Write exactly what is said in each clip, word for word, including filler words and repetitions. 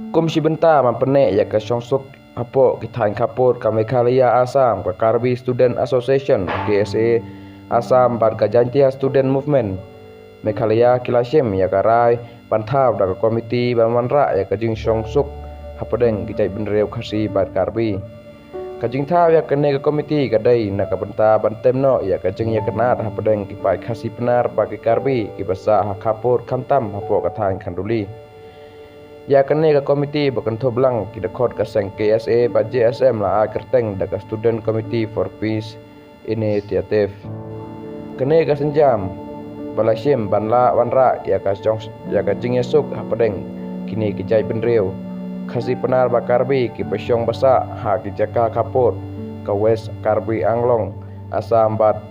Kum shi bynta ban pynneh ïa ka shongsuk hapoh ki thaiñ khappud ka Meghalaya Assam, ka Karbi Student Association, K S A Assam bad ka Jaintia Student Movement Meghalaya ki la shim ïa ka rai ban thaw da ka komiti ban wanrah ïa ka jingshongsuk hapdeng ki jaitbynriew Khasi bad Karbi. Ka jingthaw ïa kane ka komiti ka dei na ka bynta ban tem noh ïa ka jingïakynad hapdeng ki paid Khasi Pnar bad ki Karbi kiba sah ha khappud khamtam hapoh ka thaiñ Khanduli. Ïa kane ka komiti ba kynthup lang ki dkhot ka seng K S A bad J S M la ai kyrteng da ka Student Committee for Peace Initiative. Kane ka sienjam ba la shim ban lah wanrah ïa ka jong, ïa ka jingïasuk hapdeng kine ki jaitbynriew Khasi Pnar bad Karbi kiba shong ba sah ha ki jaka khappud ka West Karbi Anglong, Assam bad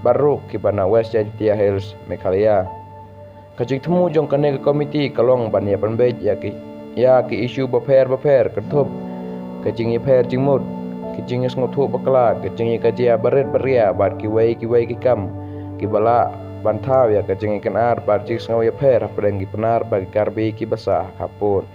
baroh kiba na West Jaintia Hills, Meghalaya. Ka jingthmu jong kane ka komiti ka long ban ïa pynbeit ïa ki, ïa ki issue bapher bapher kynthup ka jingïapher jingmut, ka jingïasngewthuh bakla, ka jingïakajia barit baria bad kiwei kiwei ki kam kiba lah ban thaw ïa ka jingïakynad bad jingsngew ïapher hapdeng ki Pnar bad ki Karbi kiba sah ha khappud.